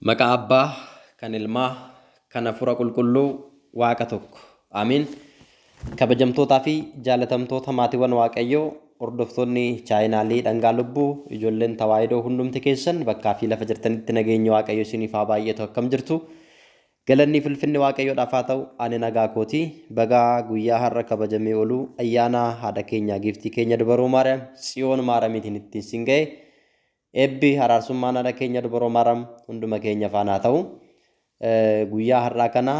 Maqaa Abbaa, kan Ilmaa, kan Hafuura Qulqulluu, Waaqa tokko. Amiin. Kabajamtootaa fi jaalatamtoota maatiiwwan Waaqayyoo, hordoftoonni chaayinaalii Dhangaa Lubbuu, ijoolleen Tawaahidoo hundumti keessan bakkaa fi lafa jirtanitti nageenyi Waaqayyo isiniif haa baay'atu. Akkam jirtu? Galanni fi ulfinni Waaqayyoodhaaf haa ta'u. Ani nagaa kooti. Bagaa guyyaa har'a kabajamee oolu ayyaana haadha keenyaa giiftii keenya Dubaroo Maariyaam Tsiyoon Maaramiitiin ittiin sin ga'e. Eebbi araarsummaan haadha keenya Dubaroo Maariyaam hunduma keenya faana haa ta'u. Guyyaa har'aa kana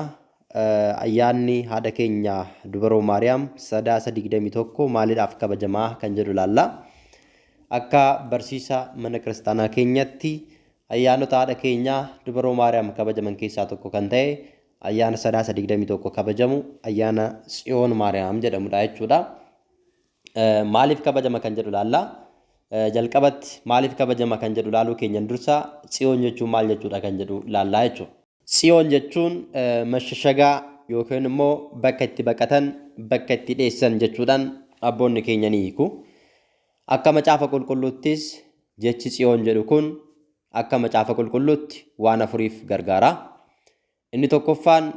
ayyaanni haadha keenya Dubaroo Maariyaam Sadaasa 21 maaliidhaaf kabajamaa kan jedhu ilaalla. Akka barsiisa mana kiristaanaa keenyatti ayyaanota haadha keenya Dubaroo Maariyaam kabajaman keessaa tokko kan ta'e ayyaana Sadaasa 21 kabajamu ayyaana Tsiyoon Maariyaam jedhamudha jechuudha. Maaliif kabajama kan jedhu ilaalla. Jalqabatti maaliif kabajama kan jedhu ilaaluu keenyan dursa Tsiyoon jechuun maal jechuudha kan jedhu ilaallaa jechuudha. Tsiyoon jechuun mashashagaa yookiin immoo bakka itti baqatan, bakka itti dheessan jechuudhaan abboonni keenya ni hiiku. Akka macaafa qulqulluuttis jechi Tsiyoon jedhu kun akka macaafa qulqulluutti waan afuriif gargaara. Inni tokkoffaan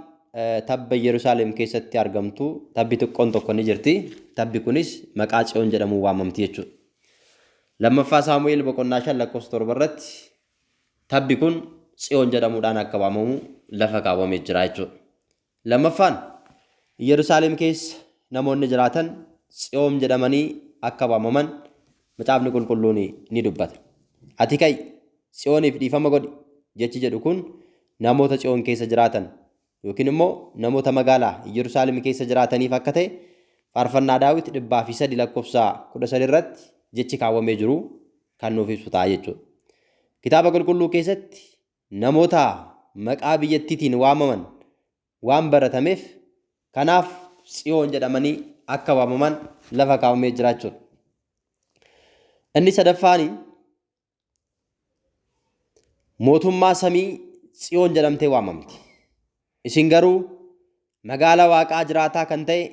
tabba Yerusaalem keessatti argamtu tabbi xiqqoon tokko ni jirti. Tabbi kunis maqaa Tsiyoon jedhamuun waamamti jechuudha. Lammaffaa Saamu'eel boqonnaa 5 lakkoofsa 7 irratti tabbi kun Tsiyoon jedhamuudhaan akka waamamu lafa kaawwamee jira jechuudha. Lammaffaan Yerusaalem keessa namoonni jiraatan Tsiyoon jedhamanii akka waamaman Macaafni Qulqulluun ni dubbata. Ati ka'i, Tsiyooniif dhiifama godhi jechi jedhu kun namoota Tsiyoon keessa jiraatan yookiin immoo namoota magaalaa Yerusaalem keessa jiraataniif akka ta'e Faarfannaa Daawit 103 lakkoofsa 13 irratti jechi kaawwamee jiru kan nuuf ibsu ta'a jechuudha. Kitaaba Qulqulluu keessatti namoota maqaa biyyattiitiin waamaman waan baratameef kanaaf Tsiyoon jedhamanii akka waamaman lafa kaawwamee jira jechuudha. Inni sadaffaan mootummaa samii Tsiyoon jedhamtee waamamti. Isin garuu magaalaa Waaqaa jiraataa kan ta'e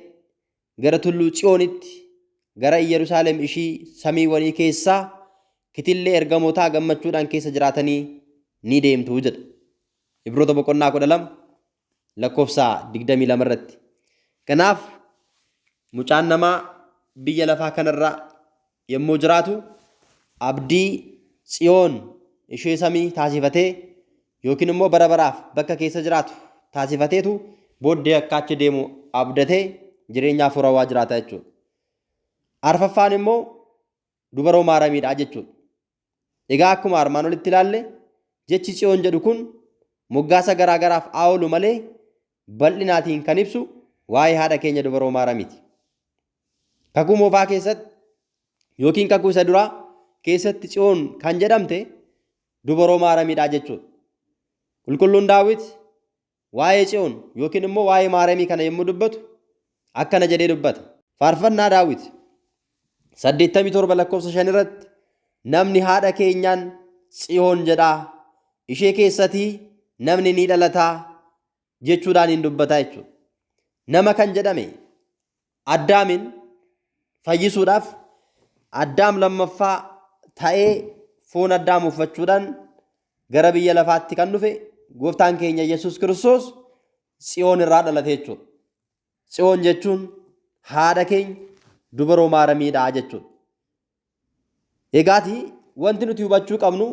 gara tulluu Tsiyoonitti, gara Iyyeruusaalem ishii samiiwwanii keessaa kitillee ergamootaa gammachuudhaan keessa jiraatanii ni deemtu jedha. Ibroota boqonnaa 12 lakkoofsa 22 irratti. Kanaaf mucaan namaa biyya lafaa kanarra yommuu jiraatu abdii Tsiyoon ishee samii taasifatee yookiin immoo bara baraaf bakka keessa jiraatu taasifateetu booddee akka achi deemu abdatee jireenya hafuurawaa jiraata jechuudha. Arfaffaan immoo dubaroo maaramiidha jechuudha. Egaa akkuma armaan olitti ilaalle jechi Tsiyoon jedhu kun moggaasa garaa garaaf haa oolu malee bal'inaatiin kan ibsu waa'ee haadha keenya dubaroo Maaramiiti. Kakuu moofaa keessatti yookiin kakuu isa duraa keessatti Tsiyoon kan jedhamte dubaroo Maaramiidha jechuudha. Qulqulluun Daawit Waa'ee Tsiyoon yookiin immoo waa'ee Maaramii kana yommuu dubbatu akkana jedhee dubbata. Faarfannaa Daawit 87 lakkoofsa 5 irratti namni haadha keenyaan Tsiyoon jedhaa ishee keessatii namni ni dhalataa jechuudhaan hin dubbataa jechuudha. Nama kan jedhame Addaamin fayyisuudhaaf Addaam lammaffaa ta'ee foon Addaam uffachuudhaan gara biyya lafaatti kan dhufe gooftaan keenya Yesuus Kiristoos Tsiyoon irraa dhalate jechuudha. Tsiyoon jechuun haadha keenya dubaroo maaramiidha jechuudha. Egaati wanti nuti hubachuu qabnu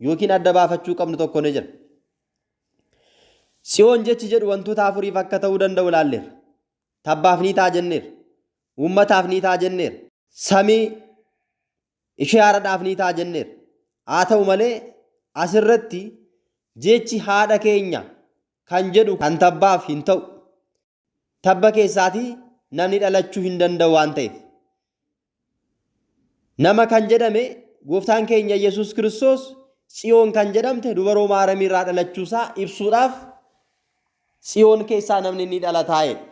yookiin adda baafachuu qabnu tokko ni jira. Tsiyoon jechi jedhu wantoota afuriif akka ta'uu danda'u ilaalleerra. Tabbaaf ni ta'a jenneerra. Uummataaf ni ta'a jenneerra. Samii ishee haaradhaaf ni ta'a jenneerra. Haa ta'u malee asirratti jechi haadha keenya kan jedhu kan tabbaaf hin ta'u. Tabba keessaatii namni dhalachuu hin danda'u waan ta'eef. Nama kan jedhame gooftaan keenya Yesuus Kiristoos Tsiyoon kan jedhamte dubaroo Maaramii irraa dhalachuusaa ibsuudhaaf Tsiyoon keessaa namni ni dhalataa jedhe.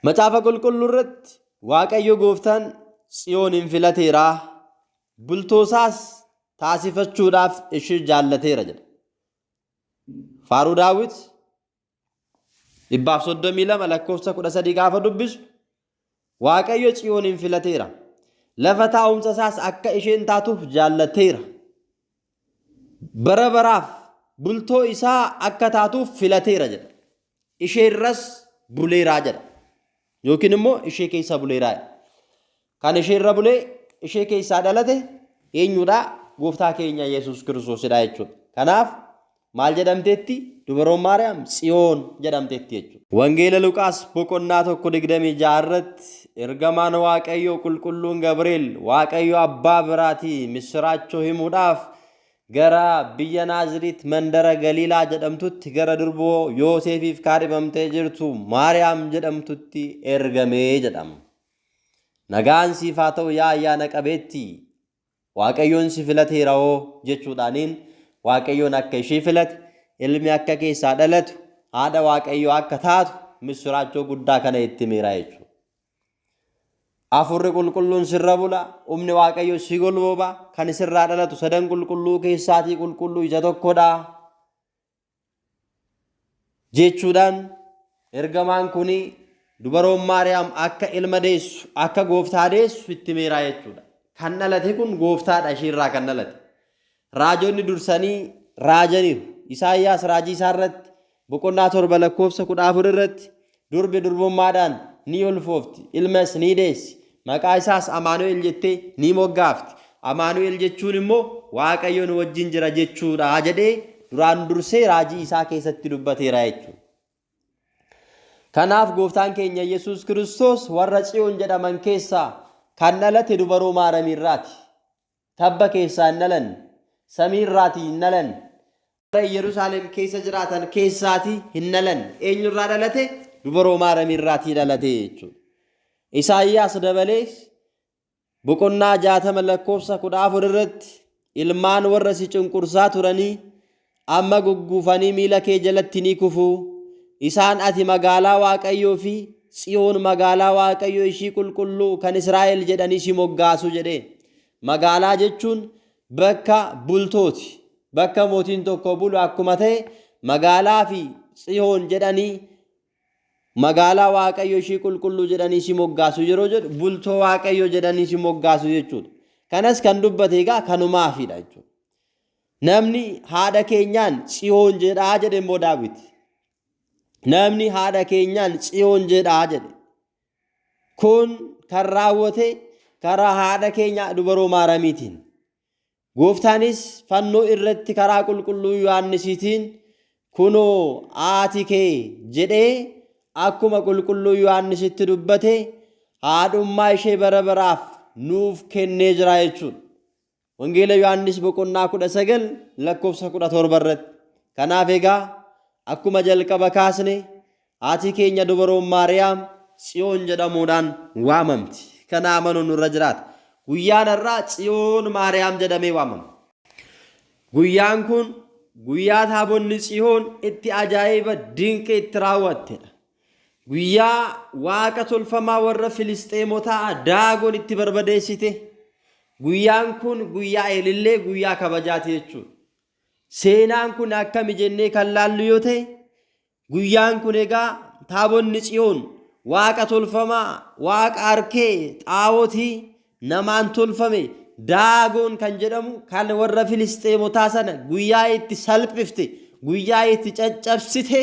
Macaafa qulqulluu irratti Waaqayyo gooftaan Tsiyoon hin filateera, bultoosaas taasifachuudhaaf ishee jaallateera jedha. Faaruu Daawit 132 lakkoofsa 13 gaafa dubbisu Waaqayyo Tsiyoonin filateera. Lafa taa'umsa isaas akka isheen taatuuf jaallateera. Bara baraaf bultoo isaa akka taatuuf filateera jedha. Ishee irras buleeraa jedha. Yookiin immoo ishee keessa buleeraa jedha. Kan ishee irra bulee ishee keessaa dhalate eenyudha? Gooftaa keenya Yesuus Kiristoosidha jechuudha. Kanaaf maal jedhamteetti? Dubaroon Maariyaam Tsiyoon jedhamteetti jechuudha. Wangeela Luqaas boqonnaa 1:26 irratti ergamaan Waaqayyoo qulqulluun Gabri'eel Waaqayyo Abbaa biraatii missiraachoo himuudhaaf gara biyya Naaziriit mandara Galiilaa jedhamtutti gara durboo Yooseefiif kaadhimamtee jirtu Maariyaam jedhamtutti ergamee jedhama. Nagaan siif haa ta'u yaa ayyaana qabeettii! Waaqayyoon si filateera'oo jechuudhaaniin Waaqayyoon akka ishii filate, ilmi akka keessaa dhalatu, haadha Waaqayyoo akka taatu missiraachoo guddaa kana itti himeera jechuudha. Hafuurri qulqulluun sirra bula, humni Waaqayyoo si golbooba, kan sirraa dhalatu sadan qulqulluu keessaatii qulqulluu isa tokkodha. Jechuudhaan ergamaan kun dubaroon Maariyaam akka ilma deessu, akka gooftaa deessu itti himeera jechuudha. Kan dhalate kun gooftaadha ishiirraa kan dhalate. Raajonni dursanii raajaniiru. Isaayyaas raajii isaa irratti boqonnaa 7 lakkoofsa 14 irratti durbi durbummaadhaan ni ulfoofti, ilmas ni deessi, maqaa isaas Amaanu'el jettee ni moggaafti. Amaanu'el jechuun immoo Waaqayyo nu wajjin jira jechuudha jedhee duraan dursee raajii isaa keessatti dubbateera jechuudha. Kanaaf gooftaan keenya Yesuus Kiristoos warra Tsiyoon jedhaman keessaa kan dhalate dubaroo Maaramiirraati. Tabba keessaa hin dhalanne. Samii irraatii hin dhalanne. Warra Iyyeruusaalem keessa jiraatan keessaatii hin dhalanne. Eenyu irraa dhalate? Dubaroo Maaramii irraatii dhalate jechuudha. Isaayyaas dabalees boqonnaa 60 lakkoofsa 14 irratti ilmaan warra si cunqursaa turanii amma gugguufanii miila kee jalatti ni kufu. Isaan ati magaalaa Waaqayyoo fi Tsiyoon magaalaa Waaqayyoo ishii qulqulluu kan Israa'el jedhanii si moggaasu jedhee. Magaalaa jechuun bakka bultooti. Bakka mootiin tokko bulu akkuma ta'e magaalaa fi Tsiyoon jedhanii magaalaa Waaqayyo ishii qulqulluu jedhanii si moggaasu yeroo jedhu bultoo Waaqayyo jedhanii si moggaasu jechuudha. Kanas kan dubbate egaa kanumaafidha jechuudha. Namni haadha keenyaan Tsiyoon jedhaa jedhe immoo Daawit. Namni haadha keenyaan Tsiyoon jedhaa jedhe. Kun kan raawwate karaa haadha keenya dubaroo Maaramiitiin. Gooftaanis fannoo irratti karaa qulqulluu Yohaannisiitiin kunoo haati kee jedhee akkuma qulqulluu Yohaannisitti dubbate haadhummaa ishee bara baraaf nuuf kennee jira jechuudha. Wangeela Yohaannis boqonnaa 19 lakkoofsa 17 irratti. Kanaaf egaa akkuma jalqaba kaasne haati keenya dubaroon Maariyaam Tsiyoon jedhamuudhaan waamamti. Kana amanuun nurra jiraata. Guyyaan har'aa Tsiyoon Maariyaam jedhamee waamama. Guyyaan kun guyyaa taabonni Tsiyoon itti ajaa'iba dinqii itti raawwattedha. Guyyaa waaqa tolfamaa warra Filisxeemotaa Daagon itti barbadeessite. Guyyaan kun guyyaa elillee guyyaa kabajaati jechuudha. Seenaan kun akkami jennee kan laallu yoo ta'e guyyaan kun egaa taabonni Tsiyoon waaqa tolfamaa waaqa arkee xaawotii namaan tolfame Daagoon kan jedhamu kan warra Filisxeemotaa sana guyyaa itti salphifte guyyaa itti caccabsite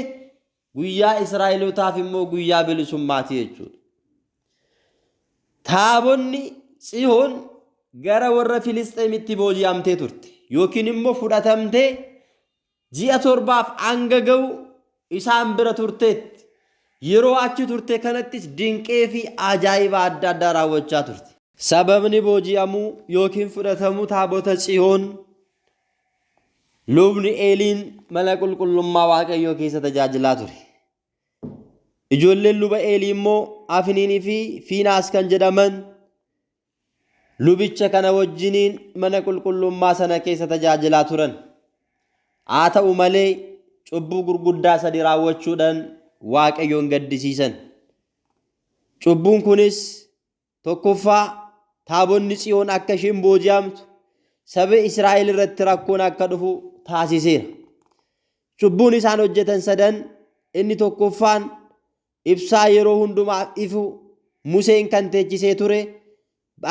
guyyaa Israa'elootaaf immoo guyyaa bilisummaati jechuudha. Taabonni Tsiyoon gara warra Filisxeemitti booji'amtee turte yookiin immoo fudhatamtee ji'a torbaaf hanga ga'u isaan bira turteetti. Yeroo achi turte kanattis dinqee fi ajaa'iba adda addaa raawwachaa turte. Sababni booji'amuu yookiin fudhatamuu taabota Tsiyoon Lubni Eeliin mana qulqullummaa Waaqayyoo keessa tajaajilaa ture. Ijoolleen luba Eelii immoo Afiniinii fi Fiinaas kan jedhaman lubicha kana wajjiniin mana qulqullummaa sana keessa tajaajilaa turan. Haa ta'u malee cubbuu gurguddaa sadi raawwachuudhaan Waaqayyoon gaddisiisan. Cubbuun kunis Tokkoffaa, taabonni Tsiyoon akka isheen booji'amtu, saba Israa'el irratti rakkoon akka dhufu taasiseera. Cubbuun isaan hojjetan sadan inni tokkoffaan ibsaa yeroo hundumaaf ifu Museen kan teechisee ture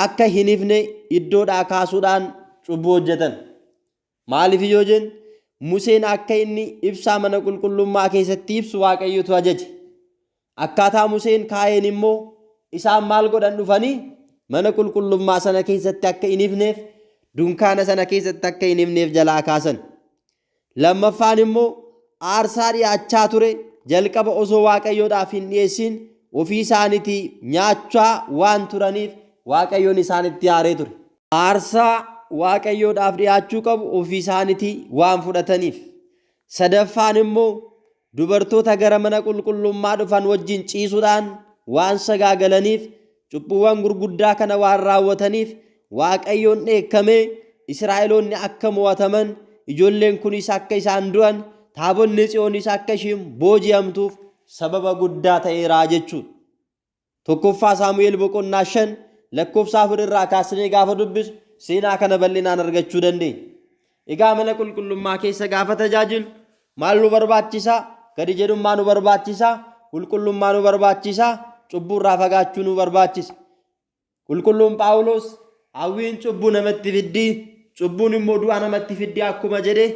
akka hin ifne iddoodhaa kaasuudhaan cubbuu hojjetan. Maaliif yoo jennu Museen akka inni ibsaa mana qulqullummaa keessatti ibsu Waaqayyotu ajaje. Akkaataa Museen kaa'een immoo isaan maal godhan dhufanii mana qulqullummaa sana keessatti akka hin ifneef dunkaana sana keessatti akka hin ifneef jalaa kaasan. Lammaffaan immoo aarsaa dhi'aachaa ture jalqaba osoo Waaqayyoodhaaf hin dhi'eessin ofii isaaniitii nyaachaa waan turaniif Waaqayyoon isaanitti aaree ture. Aarsaa Waaqayyoodhaaf dhi'aachuu qabu ofii isaaniitii waan fudhataniif. Sadaffaan immoo dubartoota gara mana qulqullummaa dhufan wajjin ciisuudhaan waan sagaagalaniif cubbuuwwan gurguddaa kana waan raawwataniif Waaqayyoon dheekkamee Israa'eloonni akka mo'ataman ijoolleen kunis akka isaan du'an taabonni Tsiyoonis akka ishiin booji'amtuuf sababa guddaa ta'eera jechuudha. Tokkoffaa Saamu'eel boqonnaa 5 lakkoofsa 4 irraa kaasnee gaafa dubbisu seenaa kana bal'inaan argachuu dandeenya. Egaa mana qulqullummaa keessa gaafa tajaajilu maal nu barbaachisaa? Gadi jedhummaa nu barbaachisaa? Qulqullummaa nu barbaachisaa? Cubbuu irraa fagaachuu nu barbaachisa. Qulqulluun Phaawulos hawwiin cubbuu namatti fiddi, cubbuun immoo du'a namatti fiddi akkuma jedhe,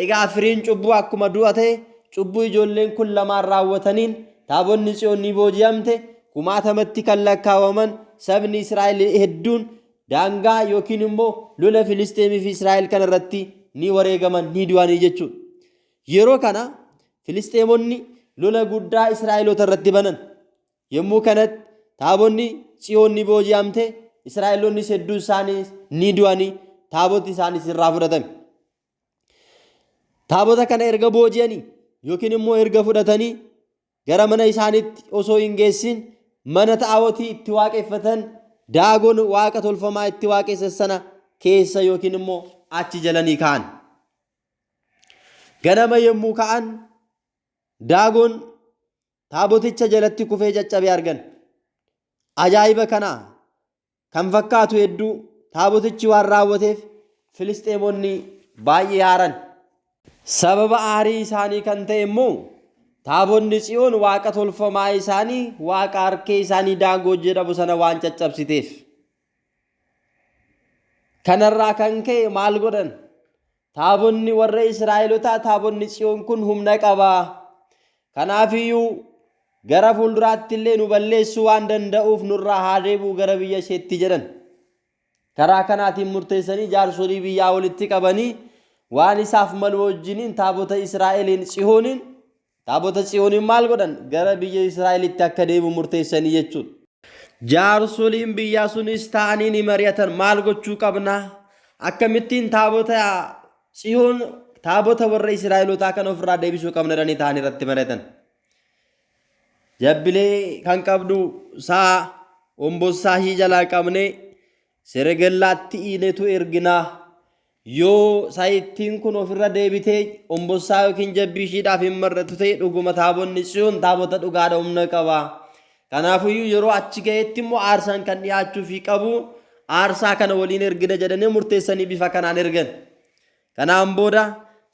egaa firiin cubbuu akkuma du'a ta'e, cubbuu ijoolleen kun lamaan raawwataniin taabonni Tsiyoon ni booji'amte, kumaatamatti kan lakkaawaman sabni Israa'el hedduun daangaa yookiin immoo lola Filisxeemii fi Israa'el kana irratti ni wareegaman, ni du'anii jechuudha. Yeroo kana Filisxeemonni lola guddaa Israa'eloota irratti banan. Yommuu kanatti taabonni Tsiyoon ni booji'amte, Israa'eloonnis hedduu isaanii ni du'anii, taaboti isaanis irraa fudhatame. Taabota kana erga booji'anii yookiin immoo erga fudhatanii gara mana isaaniitti osoo hin geessin mana taa'otii itti waaqeffatan daagoon waaqa tolfamaa itti waaqessan sana keessa yookiin immoo achi jalanii ka'an. Ganama yommuu ka'an daagoon taaboticha jalatti kufee caccabe argan. Ajaa'iba kana kan fakkaatu hedduu taabotichi waan raawwateef Filisxeemonni baay'ee aaran. Sababa aarii isaanii kan ta'e immoo taabonni Tsiyoon waaqa tolfamaa isaanii waaqa harkee isaanii Daagoo jedhamu sana waan caccabsiteef. Kanarraa kan ka'e maal godhan? Taabonni warra Israa'elotaa taabonni Tsiyoon kun humna qaba. Kanaafiyyuu gara fuulduraatti illee nu balleessuu waan danda'uuf nurraa haa deebi'u gara biyya isheetti jedhan. Karaa kanaatiin murteessanii jaarsolii biyyaa walitti qabanii waan isaaf malu wajjiniin taabota Israa'eliin Tsiyooniin Taabota Tsiyooniin maal godhan? Gara biyya Israa'elitti akka deebi'u murteessanii jechuudha. Jaarsoliin biyyaa sunis ta'anii ni mari'atan. Maal gochuu qabna? Akkamittiin taabota Tsiyoon taabota warra Israa'elootaa kan ofirraa deebisuu qabna jedhanii ta'anii irratti mari'atan. Jabbilee kan qabdu sa'a ombossaa ishii jalaa qabnee seregellaatti iinetu erginaa. Yoo sayittiin kun ofirra deebitee ombossaa yookiin jabbii ishiidhaaf hin mar'attu ta'e dhuguma taabonni Tsiyoon taabota dhugaadha humna qaba. Kanaafuyyuu yeroo achi ga'etti immoo aarsaan kan dhiyaachuufii qabu aarsaa kana waliin ergina jedhanii murteessanii bifa kanaan ergan. Kanaan booda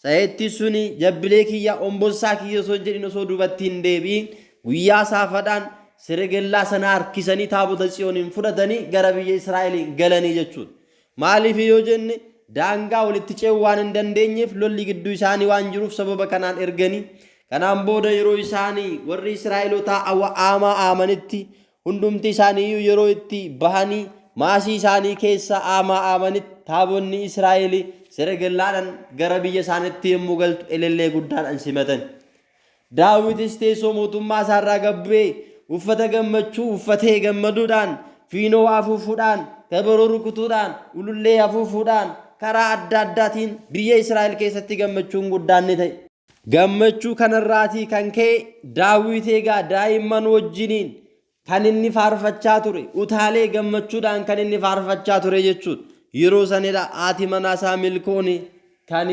sayittii suni jabbilee kiyya ombossaa kiyya osoo hin jedhin osoo duubatti hin deebi'in guyyaa saafadhaan seregellaa sana harkisanii taabota Tsiyooniin fudhatanii gara biyya Israa'eliin galanii jechuudha. Maaliif yoo jenne daangaa walitti ce'uu waan hin dandeenyeef lolli gidduu isaanii waan jiruuf sababa kanaan erganii. Kanaan booda yeroo isaanii warri Israa'elotaa aamaa aamanitti hundumti isaaniiyyuu yeroo itti bahanii maasii isaanii keessa aamaa aamanitti taabonni Israa'el seregellaadhaan gara biyya isaaniitti yommuu galtu elellee guddaadhaan simatan. Daawitis teessoo mootummaa isaa irraa gad bu'ee uffata gammachuu uffatee gammaduudhaan, fiinoo afuufuudhaan, kabaroo rukutuudhaan, ulullee afuufuudhaan, karaa adda addaatiin biyya Israa'el keessatti gammachuun guddaan ni ta'e. Gammachuu kanarraatii kan ka'e Daawit egaa daa'imman wajjiniin kan inni faarfachaa ture, utaalee gammachuudhaan kan inni faarfachaa ture jechuudha. Yeroo sanidha haati manaa isaa Milkooni kan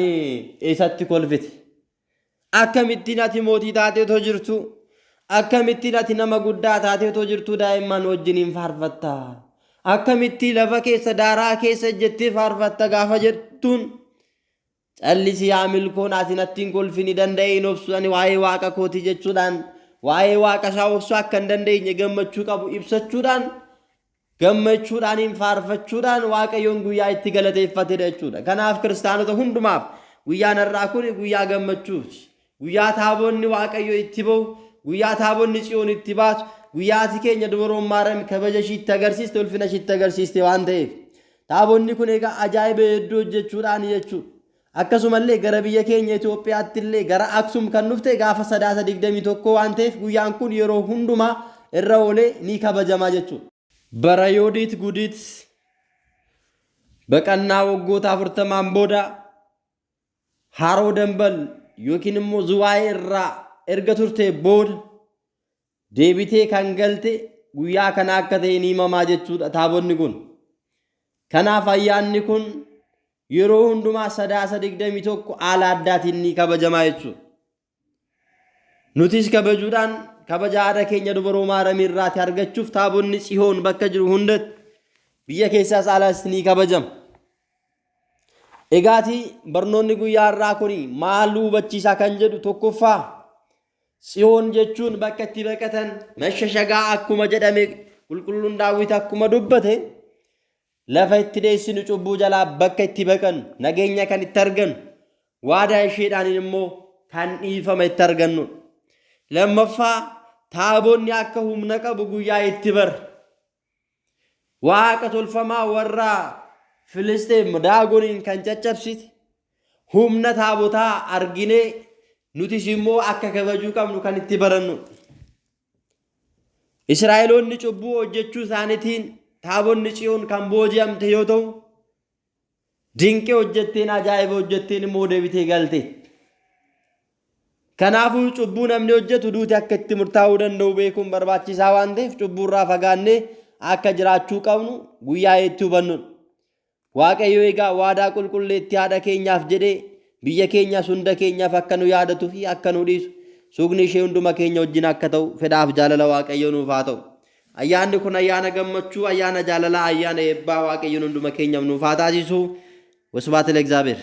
isatti kolfite. Akkamittiin ati mootii taatee otoo jirtuu, akkamittiin ati nama guddaa taatee otoo jirtuu daa'imman wajjiniin faarfatta? Akkamittiin lafa keessa daaraa keessa ejjettee faarfatta gaafa jettuun callisi yaa milkoon ati natti hin kolfini danda'ee hin obsu ani waa'ee waaqa kooti jechuudhaan waa'ee waaqa isaa obsuu akka hin dandeenye gammachuu qabu ibsachuudhaan gammachuudhaaniin faarfachuudhaan Waaqayyoon guyyaa itti galateeffatedha jechuudha. Kanaaf kiristaanota hundumaaf guyyaan har'aa kun guyyaa gammachuuti. Guyyaa taabonni Waaqayyo itti ba'u, guyyaa taabonni Tsiyoon itti baatu, guyyaa ati keenya dubaroon Maariyaam kabaja ishii itti agarsiiste, ulfina ishii itti agarsiiste waan ta'eef. Taabonni kun egaa ajaa'iba hedduu hojjechuudhaan jechuudha. Akkasumallee gara biyya keenya Itoophiyaatti illee gara Aksum kan dhufte gaafa Sadaasa 21 waan ta'eef guyyaan kun yeroo hundumaa irra oolee ni kabajama jechuudha. Bara Yoodiit Gudiit baqannaa waggoota 40n booda Haroo Dambal yookiin immoo Zuwaay irraa erga turtee booda deebitee kan galte guyyaa kana akka ta'e ni himamaa jechuudha taabonni kun. Kanaaf ayyaanni kun yeroo hundumaa Sadaasa 21 haala addaatiin ni kabajamaa jechuudha. Nutis kabajuudhaan kabaja haadha keenya dubaroo Maaramii irraati argachuuf taabonni Tsihoon bakka jiru hundatti biyya keessaas alas ni kabajama. Egaatii barnoonni guyyaa har'aa kun maal nu hubachiisaa kan jedhu tokkoffaa Tsihoon jechuun bakka itti baqatan mashashagaa akkuma jedhame qulqulluun Daawit akkuma dubbate Lafa itti dheessinu cubbuu jalaa bakka itti baqannu, nageenya kan itti argannu, waadaa isheedhaaniin immoo kan dhiifama itti argannudha. Lammaffaa taabonni akka humna qabu guyyaa itti barre. Waaqa tolfamaa warra Filisxeem Daagoniin kan caccabsite humna taabotaa arginee nutis immoo akka kabajuu qabnu kan itti barannudha. Israa'eloonni cubbuu hojjechuu isaaniitiin taabonni Tsiyoon kan booji'amte yoo ta'u, dinqii hojjetteen ajaa'iba hojjetteen immoo deebitee galte. Kanaafuu cubbuu namni hojjetu duuti akka itti murtaa'uu danda'u beekuun barbaachisaa waan ta'eef cubbuurraa fagaannee akka jiraachuu qabnu guyyaa itti hubannudha. Waaqayyo egaa waadaa qulqulleettii haadha keenyaaf jedhee biyya keenyas hunda keenyaaf akka nu yaadatuu fi akka nu dhiisu suugni ishee hunduma keenya wajjin akka ta'u fedhaaf jaalala Waaqayyoo nuuf haa ta'u. Ayyaanni kun ayyaana gammachuu, ayyaana jaalalaa, ayyaana eebbaa Waaqayyoon hunduma keenyaaf nuuf haa taasisu. Wasbaat ለእግዚአብሔር.